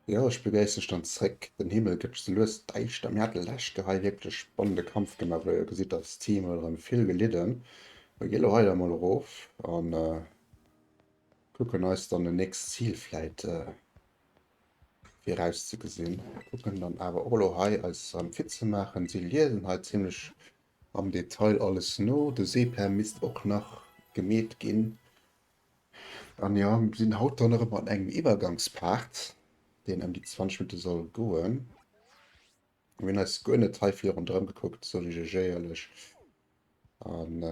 Jo, ech begréissen dech dann zréck. Den Himmel gëtt sou lues däischter. Mir hate lescht hei wierklech spannende Kampf gemaach, wou dir gesitt, dass d'Team huet erëm vill gelidden. Mir gi lo hei da mol erof an kucken eis dann en nächst Zil vläit virauszegesinn. Kucken dann awer och elo hei eis erëm fit ze maachen. Si liesen hei zimmlech am Detail alles no. De Seeper misst och nach gemeet ginn. An jo, mir sinn haut dann erëm an engem Iwwergangspart, deen ëm déi 20 Minutte soll goen. Mir hunn eis guer net hei vill ronderëm gekuckt, soen ech iech éierlech. An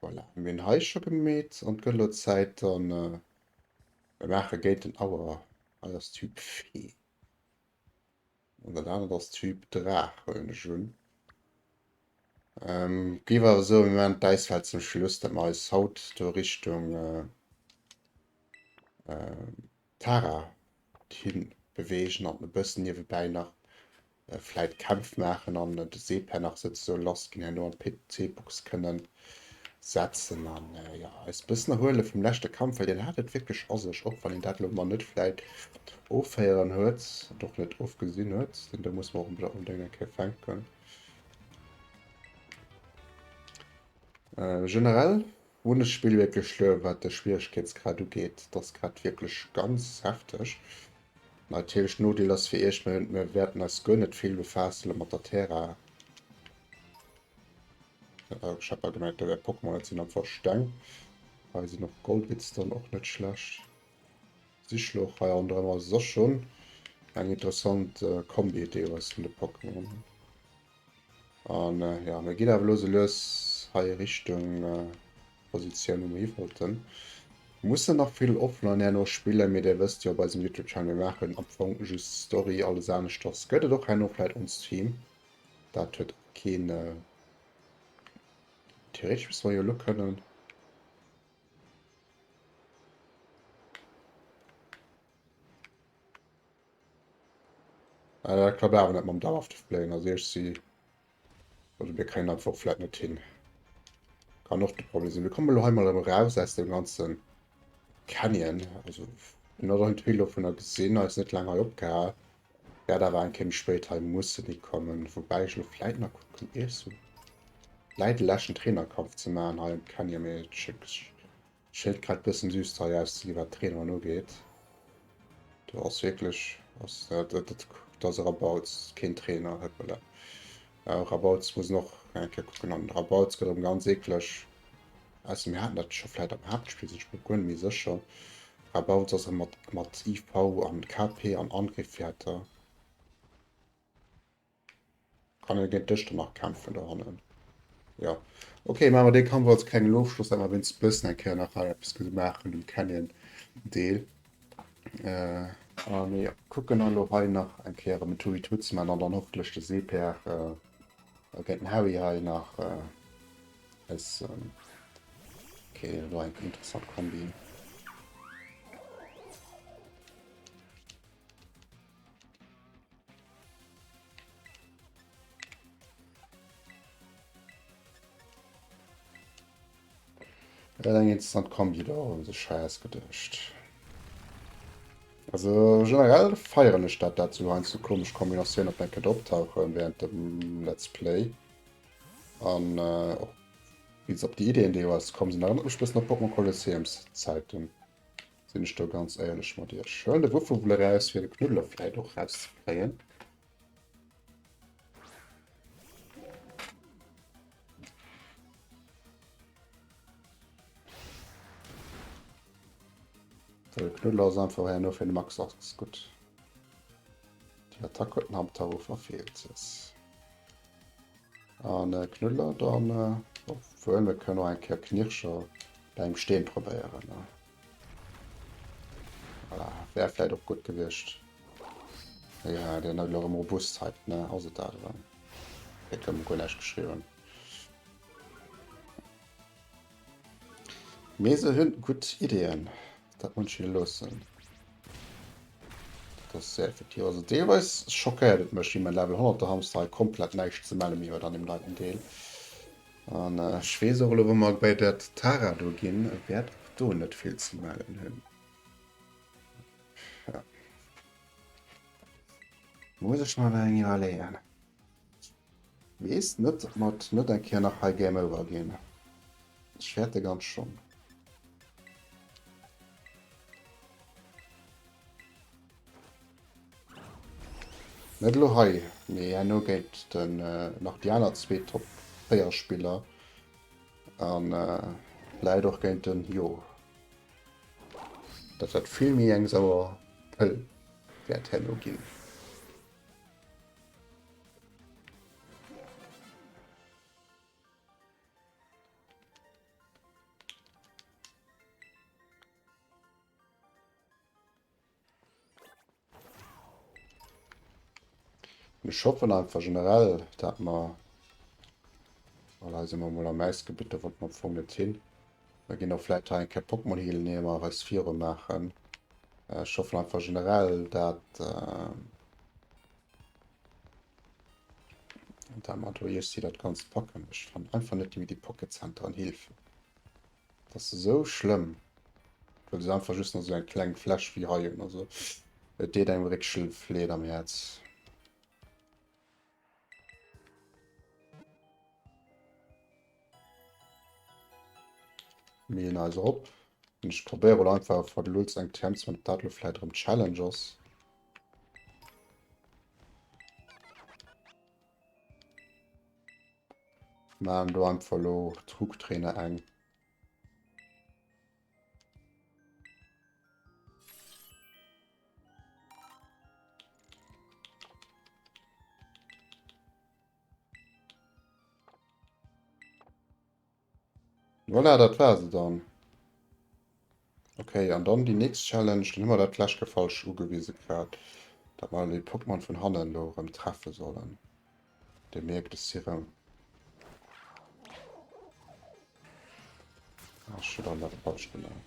voilà, mir hunn hei scho gemeet an et gëtt elo Zäit dann, mir maache géint den Auer. Hei ass Typ Fee an dat anert ass Typ Draach, huelen ech un. Ähm, géif awer soen, mir maachen d'Äisfeld zum Schluss, dat mer eis haut do Richtung äh, äh, Tara hin beweegen an e bëssen niewebäi nach äh, vläit Kämpf maachen an äh, de Seeper nach souzesoen lass ginn, herno an d'PC-Box kënnen setzen an äh, ja, eis bëssen erhuele vum leschte Kampf, well deen hat et wierklech a sech, och wann een dat elo mar net vläit ofhéieren huet, och net ofgesinn huet, denn do muss mer och unbedéngt eng Kéier fänken. Äh, generell hunn ech d'Spill wierklech luef, wat de Schwieregkeetsgrad ugeet. Dat ass grad wierklech ganz hefteg. Natierlech Nodeel ass fir iech, mir, mir wäerten eis guer net vill befaasse mat der Terra. Äh, ech hat bal gemengt, da wär Pokémon, dat sinn einfach Steng. Hei sinn och Goldbits dann och net schlecht. Sichloch hei ronderëm ass och schonn eng interessant Kombi deelweis vun de Pokémon. An ja, mir ginn awer elo sou lues hei Richtung Positioun, wou mir hi wollten. Mir mussen nach vill offline herno spillen, mee dir wësst jo op eisem Youtube Channel, mir maachen am Fong just Story, alles aneschters gëtt et och herno vläit on Stream. Dat huet och keen. Theoretesch misste mer jo elo kënnen. Ah, dat klappt awer net mam dauerhafte Fléien. Also ech si oder mir kréien einfach vläit net hin. Kann och de Problem sinn. Wir kommen elo hei mal erëm raus aus dem ganzen Canyon. Also bin noch nicht vill dovunner gesinn, eis net laang hei opgehal. Wäert awer eng Kéier méi spéit hei mussen hikommen. Wobäi ech elo vläit nach kucken, ier ech sou vläit e leschten Trainerkampf ze maachen hei am Canyon. Mee et schéngt grad bëssen düster hei auszeginn, wat d'Traineren ugeet. Do ass wierklech, ass dat, dat ass e Rabauz, keen Trainer, hoppala. Rabauz muss een och eng Kéier kucken an Rabauz gëtt erëm ganz eekleg. Ausser mir haten dat scho vläit am Haaptspill, sinn ech mer guer net méi sécher. Rabauz ass erëm mat, mat IV an KP an Angriffwäerter. Kann e géint dech dann nach kämpfen do hannen? Jo. Ok, maache mer dee Kampf als klengen Ofschloss, dat mer wéinst bëssen eng Kéier nach hei eppes gemaach hunn um Canyon-Deel. Äh, a mir kucken dann elo hei nach eng Kéier erëm en 2v2 ze maachen an dann hoffentlech de Seepäer äh, géint den Harry hei nach äh, eis. Ähm, okay, dat war eng interessant Kombi. Dat eng interessant Kombi do hunn sech hei ausgeduecht. Also generell feieren ech dat, dat sou heiansdo komesch Kombinatiounen op eng Kéier optauchen während dem Let's Play. An och wéi se op déi Ideen deelweis komm sinn, erënnert mech e bëssen op Pokémon Colosseums Zäiten. Sinn ech do ganz éierlech mat iech. Huelen de Wuffewull eraus, fir de Knuddeler vläit och erauszekréien. De Knuddeler ass einfach herno fir de Max ass gutt. Déi Attack huet den Hamtaro verfeelt. Yes. An äh, Knuddeler dann, äh, obwuel mir kënnen och eng Kéier Knirscher bei engem Steen probéieren. Ne? Voilà, wär vläit och gutt gewiescht. Ja, den huet elo erëm Robustheit, ne? Ass et dat erëm? Kritt erëm guer näischt geschriwwen. Mee se hunn gutt Ideeën. Dat muss ech hinne loossen. Dat ass sehr effektiv. Also deelweis schockéiert et mech, wéi mein Level 100 der Hamster hei komplett näischt ze melle méi huet an deem neiten Deel. An ech weess och elo, wa mer bei dat Tara do ginn, wäert och do net vill ze mellen hunn. Ja. Muss ech mer eng iwwerleeën. Weess net, ob mer et net eng Kéier nach hei Game Over ginn. Ech fäerte ganz schonn. Net elo hei, mee herno géint den nach déi aner zwee Top 4 Spiller an vläit och géint den Jo. Dat wat vill méi eng sauer Pëll wäert herno ginn. Ech hoffen einfach generell, dat mer Voilà, hei si mer mol am Äisgebitt, do wollte mer am Fong net hin. Mir ginn och vläit hei eng Kéier Pokémon healen, ier mer eis viru maachen. Ech hoffen einfach generell, dat dat mer do iergsi dat Ganzt packen. Ech fannen einfach net déi Pocket Centeren Hilfe. Dat ass esou schlëmm. Well se einfach just nach esou eng kleng Fläch wéi hei hunn. Also et deet engem richteg leed am Häerz. Mir ginn eis erop. Und ich probiere wohl einfach vor der Lulz eng TM zu machen, ob dat lo vielleicht erëm Challenge ass. Machen do einfach lo Trugtrainer eng. Voilà, dat war se dann. Okay, an dann déi nächst Challenge, dann hu mer dat d'lescht Kéier falsch ugewise kritt, dat mer déi Pokémon vun hannen elo erëm treffe sollen. Dir mierkt, ech si rëm. Ach, ech hu dann dat falsch gemaach.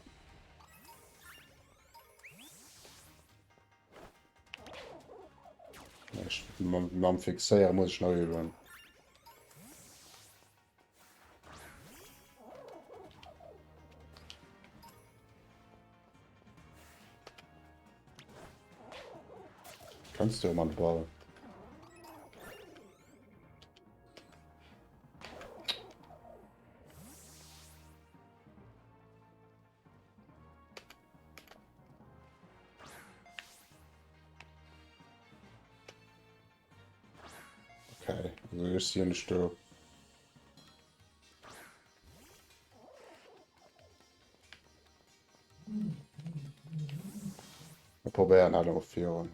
Ech, mam, mam Fixéiere muss ech nach üben. Kannst du mal Ball. Okay, also ech si nicht do. Wir probieren halt auch virun.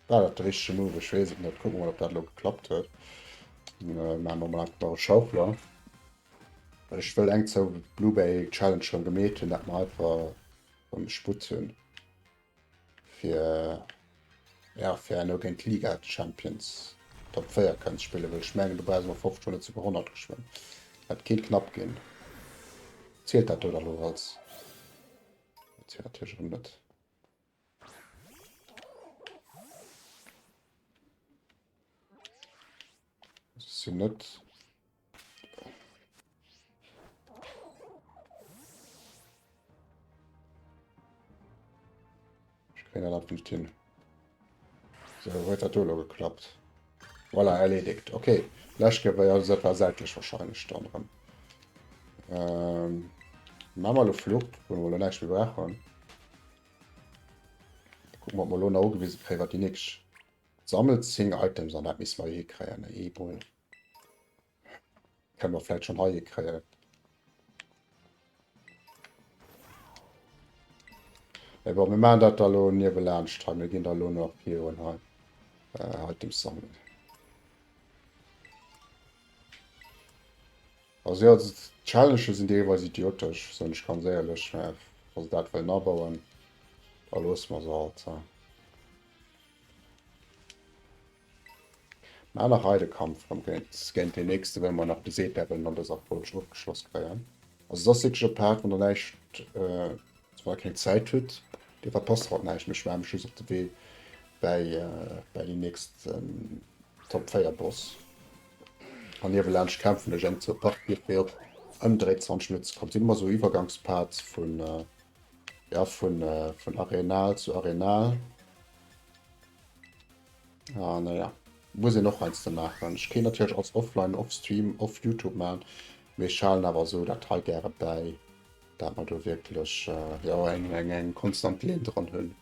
War dat de richtege Move? Ech weess et net. Kucken wir mal, ob dat lo geklappt huet. Äh, machen wir mal einfach nach e Schaufler. Well ech wëll eng zou Blue Bay Challenge schon gemeet hunn, dat mer einfach erëm Sputt hunn. Fir ja, fir herno géint d'Liga Champions Top 4 kënnen ze spillen, well ech mengen, do brauche mer 50 oder souguer 100 geschwënn. Dat kéint knapp ginn. Zielt dat do da lo als? Dat zielt natierlech erëm net. Sinn net. Ich kriege das nicht hin. So, huet dat do lo geklappt. Voilà, erledigt. Okay. Lech war ja das war seitlich wahrscheinlich dann dran. Ähm, machen wir lo Flucht, wo wir lo näischt méi brauchen. Gucken, ob wir lo nach ugewisen kréien, wat déi nächst Sammelt 10 Items an dat misste mer hikréien. Eemol. Kënne mer vläicht schonn hei hikréien. Mee bon, mir maachen dat da lo niewelaanscht hei. Mir ginn da lo nach virun hei äh, Items sammeln. Also ja, d'Challenges sinn deelweis idiotesch, soen ech ganz éierlech. Mä wa se dat wëllen abauen, da loosse mer se halt. Mä nach hei de Kampf rëm géint, géint deen nächste, well mer nach de Seepär wëllen an dëser Folg ofgeschloss kréien. Also et ass wierklech e Part, wann der näischt, äh, wann der keng Zäit hutt, dir verpasst haut näischt. Mee ech maache mech just op de Wee bäi, äh, bäi déi nächst ähm, Top 4 Boss. An niewelaanscht kämpfen ech eng zur Partie fir op ëm 23 Minutten ze kommen. Et sinn ëmmer sou Iwwergangsparts vun, äh, ja, vun, äh, vun Arenal zu Arenal. Ah, naja. Muss een och heiansdo maachen. Ech kéint natierlech als offline, off Stream, off YouTube maachen, mee ech halen awer esou dat hei gäre bäi, dat mer do wierklech jo eng eng eng konstant Linn dran hunn.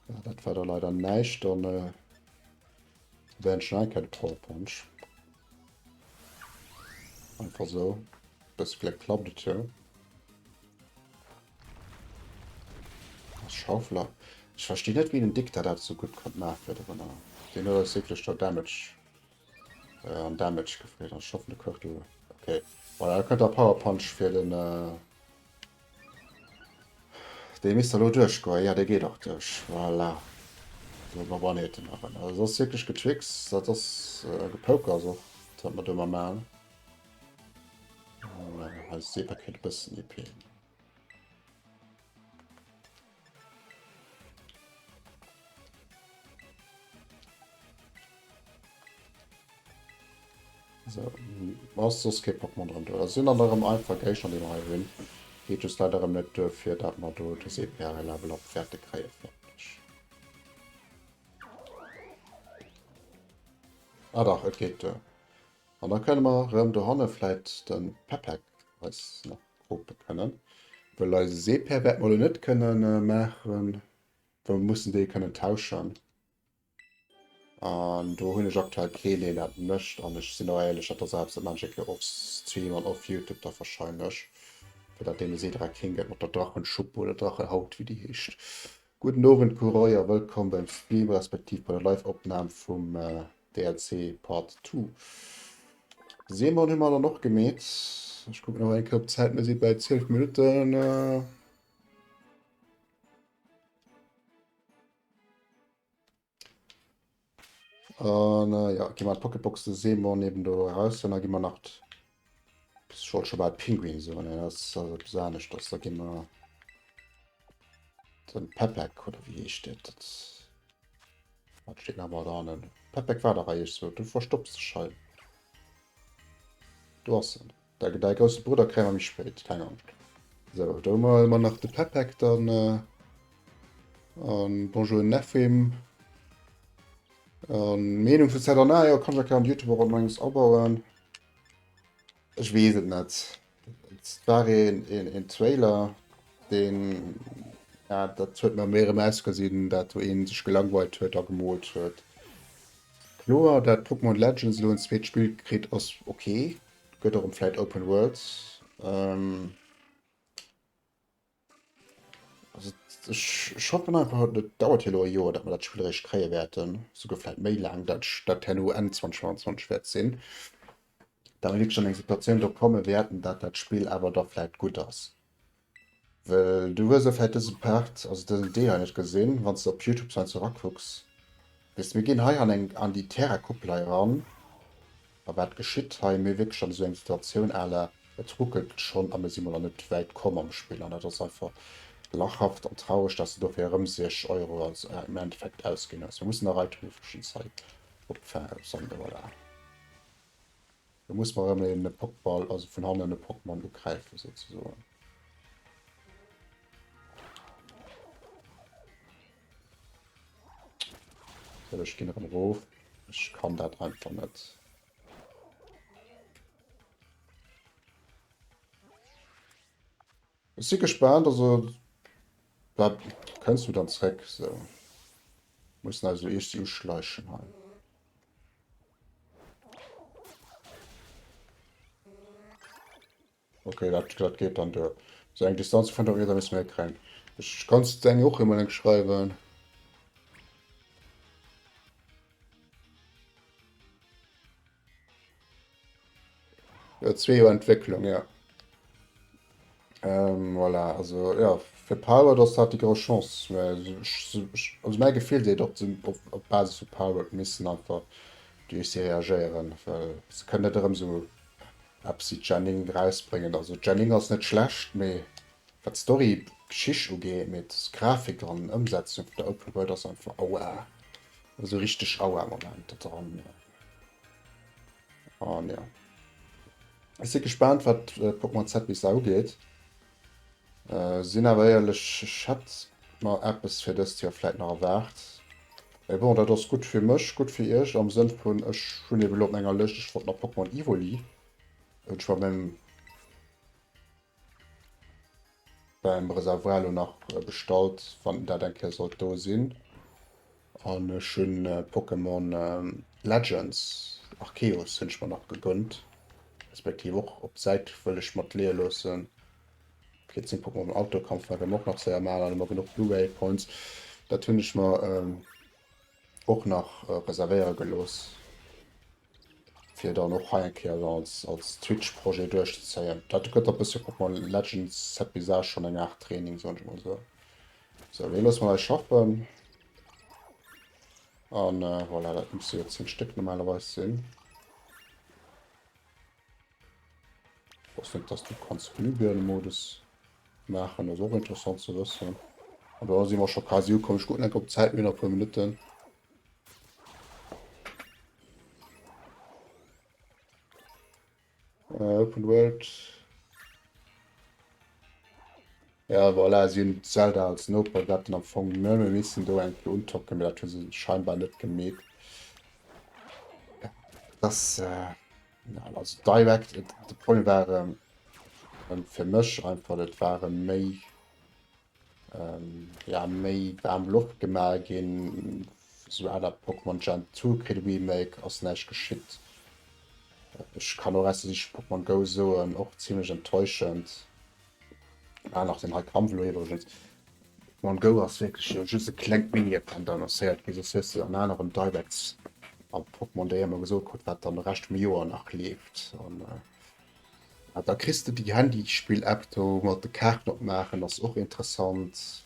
Ja, dat war da leider näischt. Dann äh, wären schon eng Kéier de Power Punch. Einfach so. Bis vielleicht klappt et jo. Das Schaufler. Ich verstehe net, wéi den Dikter dat so gutt konnt maachen fir drënner. Den huet eis wierklech da Damage äh, an Damage gefreet. Ech hoffen de Quirtle. Okay. Voilà, da kënnt der Power Punch fir den äh, Dee misst elo duerchgoen. Jo, dee geet och duerch. Voilà. Esou, mer one-hitten nach en. Also, dat ass wierklech getrickst. Dat ass gepokers och, wat mer do mar maachen. Eis Seeper kritt e bëssen EP. So, ass soss kee Pokémon dran do. Dat sinn dann erëm einfach Géigner, déi mer hei hunn. Geet just leider erëm net duer, fir dat mer do de CPR Level up wäerte kréie fäerdeg. Ah dach, et geet duer. An da kënne mer erëm dohanne vläit de Peppek eis nach krope kënnen. Well eise Seeper wäerte mer elo net kënnen maachen, well mer mussen dee kënnen tauschen. An do hunn ech aktuell keen, deen dat mécht. An ech sinn och éierlech, dat ass eppes, dat maachen ech eng Kéier off Stream an off Youtube da warscheinlech, fir datt deen e Seedra King gëtt mat der Drachenschuppe oder Drachenhaut, wéi déi heescht. Gudden Owend Kuroi a wëllkomm beim Stream respektiv bei der Live-Opnam vum DLC Part 2. Seemon hu mer dann och gemeet. Ech kucken nach eng Kéier op d'Zäit, mir si bei 12 Minutten. An äh, ja, gi mer d'Pokébox de Seemon eben do eraus an da gi mer nach ich wollt schon bal Pinguin soen, ja, das ist also etwas aneschters. Da gi mer den Pepek oder wie heescht dat? Dat wat steet nach mal da an? Pepek war dach eigentlich so. Du verstopps dech hei. Do ass en. Däi, däi grousse Brudder kréie mer méi spéit, keng Angscht. Sou, do hu mer ëmmer nach de Pepek dann. Äh, an Bonjour Neffim. An Meenung zu ZNA, jo, kann ech an YouTube och enges abauen. Ech weess et net. Et war een, een, een Trailer, deen, ja, dat huet mer méi erëm ausgesinn, dat do een sech gelangweilt huet a gemoolt huet. Kloer, dat Pokémon Legends elo en zweet Spill kritt, ass ok. Gëtt erëm vläit Open World. Ähm, also ech, ech hoffen einfach, et dauert jo elo e Joer, datt mer dat Spill eréischt kréie wäerten, souguer vläit méi laang, dat dat herno Enn 2025 wäert sinn, datt mer wierklech an eng Situatioun do komme wäerten, datt dat Spill awer da vläit gutt ass. Well du hues jo vläit dëse Part, also dësen Deel hei net gesinn, wann s de op Youtube sou erakucks. Weess de, mir ginn hei an eng, an déi Terra-Kuppel hei eran. A wat geschitt hei? Mir hu wierklech dann esou eng Situatioun à la, et ruckelt schonn a mir si mol nach net wäit komm am Spill. An dat ass einfach lachhaft an traureg, dass de dofir erëm 6 Euro als, im Endeffekt ausginn hues. Mir mussen nach Item iwwregens hei opsammelen, voilà. Do muss mer erëm een Pokéball, also vun hannen e Pokémon ugräifen souzesoen. So, ech ginn erëm erof. Ech kann dat einfach net. Ech si gespaant, also dat kënns du dann zréck. So. Mussen also eescht si uschleichen hei. Okay, dat, dat geht dann duer. So eng Distanz vun der Meter müssen wir kréien. Ech kannst eng och immer eng schreiwen. Ja, zwee Joer Entwécklung, ja. Ähm, voilà, also ja, fir Palworld ass dat déi grouss Chance. Mä ech, also mäi Gefill seet op, op, op Basis vu Palworld missen einfach déi UC reagéieren, well se kënnen net erëm esou eppes wéi Jennings erausbréngen. Also Jennings ass net schlecht, mee wat d'Story, d'Geschicht ugeet, mee d'Grafik an Ëmsetzung vun der Open World ass einfach aua. Also richteg aua am Moment dran. An ja. Ech si gespaant wat Pokémon Z bis ugeet. Sinn awer éierlech, ech hätt mer eppes fir dëst Joer vläit nach erwaart. Mee bon, dat ass gutt fir mech, gutt fir iech am Sënn vun ech hunn ebe lo op menger Lëscht, ech wollt nach Pokémon Evoli, hunn ech bei mengem beim Reservoir lo nach bestallt, wann dat eng Kéier sollt do sinn. An ech hunn Pokémon Legends Arceus hunn ech mer nach gegönnt, respektiv och op d'Säit wëll ech mer d'leeë loossen. Fir 10 Pokémon am Autokampf war mer och nach séier maachen, an ëmmer genuch Blu-ray Points. Dat hunn ech mer och nach reservéiere gelooss. Fir dann och hei eng Kéier als, als Twitch-Projet duerchzezéien. Dat gëtt e bësse Pokémon Legends Z Visage schonn eng Aart Training, soen ech mol esou. Sou, mir loosse mal eis schaffen. An äh, voilà, dat müsste jo 10 Stéck normalerweis sinn. Wosst net, dass du kanns Glühbirnenmodus maachen, ass och interessant ze wëssen. An da si mer scho quasi ukomm. Ech kucken enk op d'Zäit, mir hunn nach e puer Minutten. Äh, Open World. Ja, voilà, sie hunn Zelda als Noper, dat den am Fong nëmme missen do eng Kéier untocken, mee dat hu se scheinbar net gemeet. Ja, das, äh, ja, also direkt, de Problem war ähm, fir mech einfach, dat ware méi ja méi waarm Loft gemaach ginn. Sou aner Pokémon Gen 2 kritt e Remake, ass näischt geschitt. Ech kann och aus der Siicht vu Pokémon Go soen, och zimlech enttäuschend. Ah, nach den hei Kampf elo iwwregens. Pokémon Go ass wierklech jo just e klengt Mini-Event annoncéiert ginn, soss hues de an aneren Directs am Pokémon Day ëmmer gesot krut, wat dann de Rescht vum Joer nach leeft. An Ah, da kriss de déi Handyspill-App do mat de Kaarten opmaachen, ass och interessant.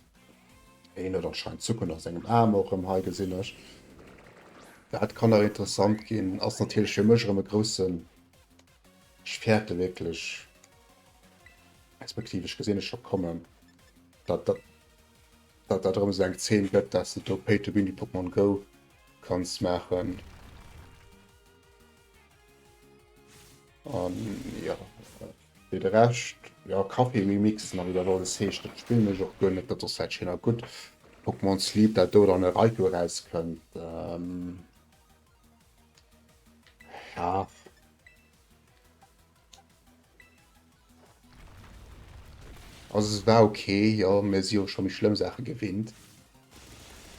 Een huet anscheinend Zucken a sengem Aarm och erëm hei, gesinn ech. Dat kann nach interessant ginn. Ass natierlech fir mech erëm e groussen, ech fäerte wierklech, respektiv ech gesinn et scho kommen, datt dat datt dat erëm esou eng Zeen gëtt, dass de do Pay to Win wéi Pokémon Go kanns maachen. An jo, fir de Rescht, jo, Café Remix nach wéi dat alles heescht, dat spillen ech och guer net, dat ass vläicht schéin a gutt. Pokémon Sleep, dat do dann e Raikou erauskënnt, ja. Also se war ok, jo, mir si jo scho méi schlëmm Saache gewinnt.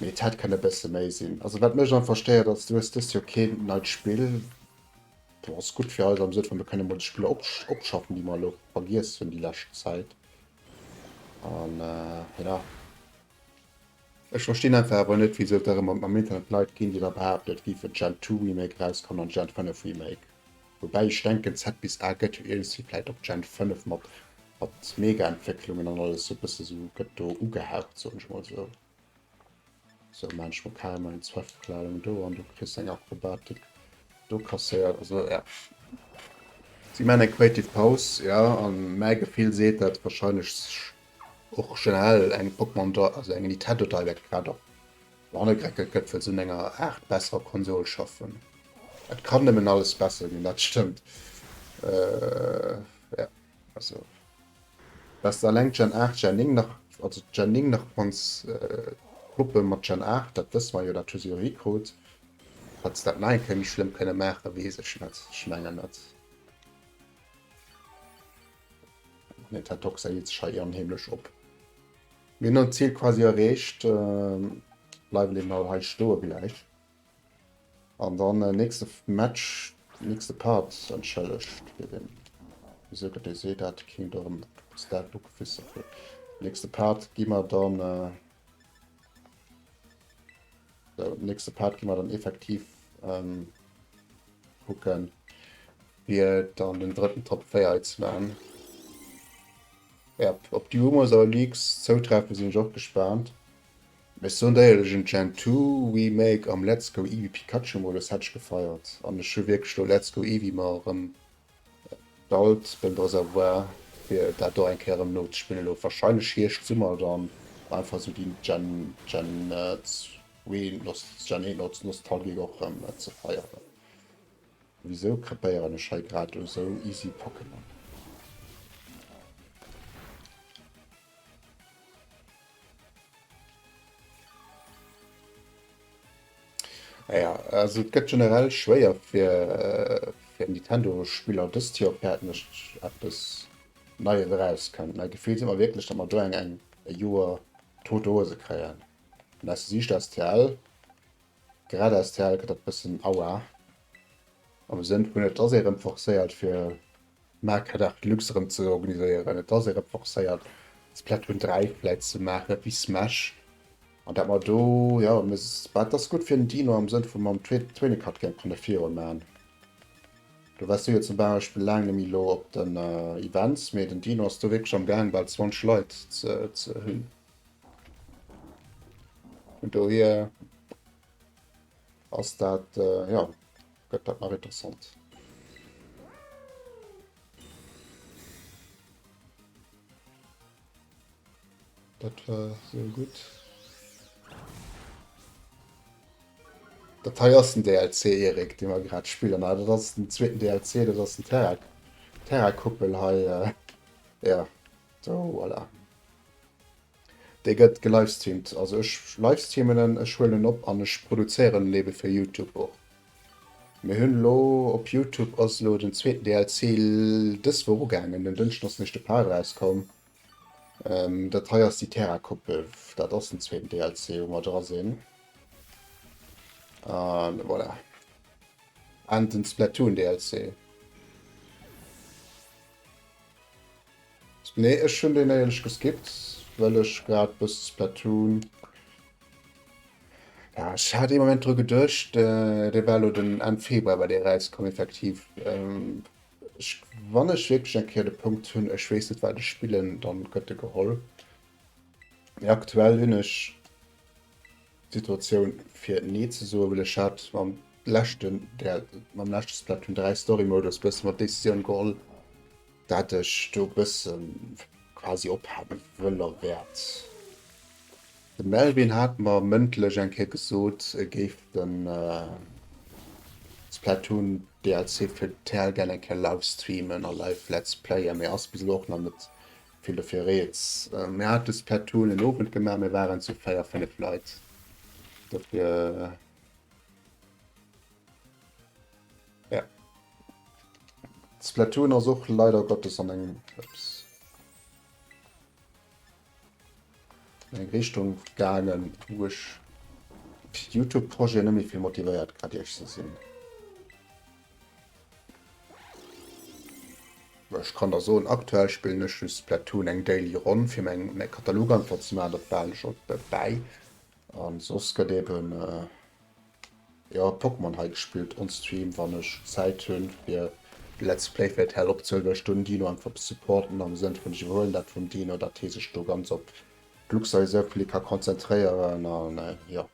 Mee et hätt kënne bësse méi sinn. Also wat mech einfach stéiert ass, du hues dëst Joer keen neit Spill. Bon, ass gutt fir eis am Sënn vun, mir kënne mol déi Spiller opschaffen, déi mer elo vergiess hunn déi lescht Zäit. An ja. Ech verstinn einfach awer net, wisou et da rëm am Internet Leit ginn, déi da behaapten, et géif e Gen 2 Remake erauskommen an Gen 5 Remake. Woubäi ech denken, Z bis A gëtt jo iergendwéi vläit op Gen 5 mat mat Mega-Entwécklungen an alles sou bësse sou gëtt do ugehaucht, soen ech mol sou. Sou maan ech mol carrément eng Zwerfkleidung do an du kriss eng Akrobatik do kasséiert. Also ja. Si maan eng creative Paus, ja, an mäi Gefill seet dat wahrscheinlech och generell eng Pokémon, also eng Nintendo Direct grad och Hannergreckelt gëtt, well se un enger Aart besserer Konsol schaffen. Et kann nëmmen alles besser ginn, dat stëmmt. Ja, also dass de alleng Gen 8, Gen 9 nach, also Gen 9 nach kanns kloppe mat Gen 8, dat wësse mer jo, dat hu se jo hikrut. Hätt se dat nach eng Kéier méi schlëmm kënne maachen, weess ech net, ech mengen net. Nintendo seet sech hei onheemlech op. Mir hunn d'Zil quasi erreecht. Bleiwen eben all hei stoe gläich. An dann nächste Match, nächste Part, entschëllegt fir den, wéi gëtt dee seet dat, King erëm dat do gefistert huet. Nächste Part gi mer dann, nächste Part gi mer dann effektiv kucken, fir dann den drëtten Top 4 hei ze maachen. Yep, op déi Rumors a Leaks zoutreffen sinn ech och gespaant. Mee ech soen der éierlech, en Gen 2 Remake am Let's Go Eevee Pikachu Modus hätt ech gefeiert. An ech hu wierklech lo Let's Go Eevee mer erëm bestallt beim Reservoir fir dat och eng Kéier erëm nozespillen elo wahrscheinlech Hierscht, Summer dann einfach esou déi Gen Gen 2 Gen 1 Nostalgie och erëm ze feieren. Wisou krepéieren ech hei grad u sou easy Pokémon? Naja, also et gëtt generell schwéier fir fir Nintendo-Spiller dëst Joer fäert net eppes Neies erauskënnt. Mä gefillt si mer wierklech, datt mer do eng eng e Joer tote Hose kréien. An aus der Siicht STL, grad STL gëtt dat bëssen aua. Am Sënn vun et ass ee rëm forcéiert fir Mario Kart Deluxe erëm ze organiséieren, et ass ee rëm forcéiert Splatoon 3 vläit ze maachen wéi Smash. An dat mer do, jo, dat ass gutt fir den Dino am Sënn vu mam Trainer Card Game kann e virun man. Do waars du jo zum Beispill laang net méi elo op den Events, mee den Dino ass do wierklech am gaang bal 20 Leit ze ze hunn. Vun dohier ass dat, jo, gëtt dat nach interessant. Dat war sou gutt. Dat hei ass den DLC, Erik, dee mer grad spillen. Ah, dat ass den zweeten DLC, dat ass den Terra, Terra-Kuppel hei. Äh, ja, so, voilà. Dee gëtt gelivestreamt. Also ech livestreamen en, ech huelen en op an ech produzéieren en ebe fir YouTube och. Mir hunn elo op YouTube ass elo den zweeten DLC dës Woch ugaangen. Den Dënschden ass den éischte Part erauskomm. Ähm, dat hei ass déi Terra-Kuppel. Dat ass den zweeten DLC, wou mer dra sinn. An voilà. An den Splatoon DLC. Nee, ech hunn deen éierlech geskippt, well ech grad bësse Splatoon. Ja, ech hat ee Moment dru geduecht, äh, dee war elo den Enn Februar war dee rauskomm effektiv. Ähm, Ech, wann ech wierklech eng Kéier de Punkt hunn, ech weess net wat ech spillen, dann gëtt e geholl. Mee aktuell hunn ech d'Situatioun fir nee ze soen, well ech hat mam leschten, der, mam leschte Splatoon 3 Story Modus bësse mat Decisioun geholl, dat ech do bësse quasi ophale wëll a wäert. De Melvin hat mer mëndlech eng Kéier gesot, e géif den Splatoon DLC fir d'TL gär eng Kéier live streamen a live Let's Playen, mee ass bis elo och nach net vill dofir rieds. Mir hate Splatoon en Owend gemaach, mir waren zu 4, 5 Leit dofir. Ja. Splatoon ass och leider Gottes an engem, ups. eng Richtung gaangen, wou ech Youtube-Projet net méi vill motivéiert grad iech ze sinn. Ech kann der soen, aktuell spillen ech just Splatoon eng Daily Ronn fir meng mäi Katalog einfach ze maachen, dat behalen ech och bäi. An soss gëtt eben Jo, Pokémon hei gespillt on Stream wann ech Zäit hunn fir Let's Play fir d'Hell opzehuelen, well ech do den Dino einfach supporten am Sënn vun ech iwwerhuelen dat vum Dino, dat hee sech do ganz op d'Luxaiseur ka konzentréieren an jo.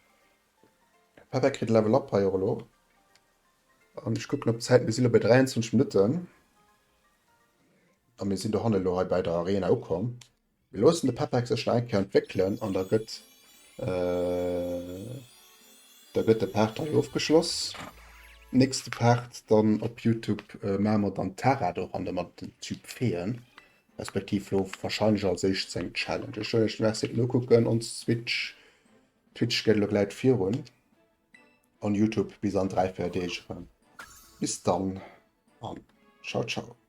Peppa kritt e Level Up hei och elo an ech kucken op d'Zäit, mir si lo bei 23 Minutten a mir sinn dohanne lo hei bei der Arena ukomm. Mir loossen de Pepex sech nach eng Kéier entwéckelen an da gëtt da gëtt de Part hei ofgeschloss. Nächste Part dann op Youtube maache mer dann Tara doranne mat den Typ Feeën, respektiv lo warscheinlech als éischt seng Challenge. Ech soen iech Merci fir d'Nokucken on Switch. Twitch geet elo gläit virun on Youtube bis an 3, 4 Deeg erëm. Bis dann an ciao ciao.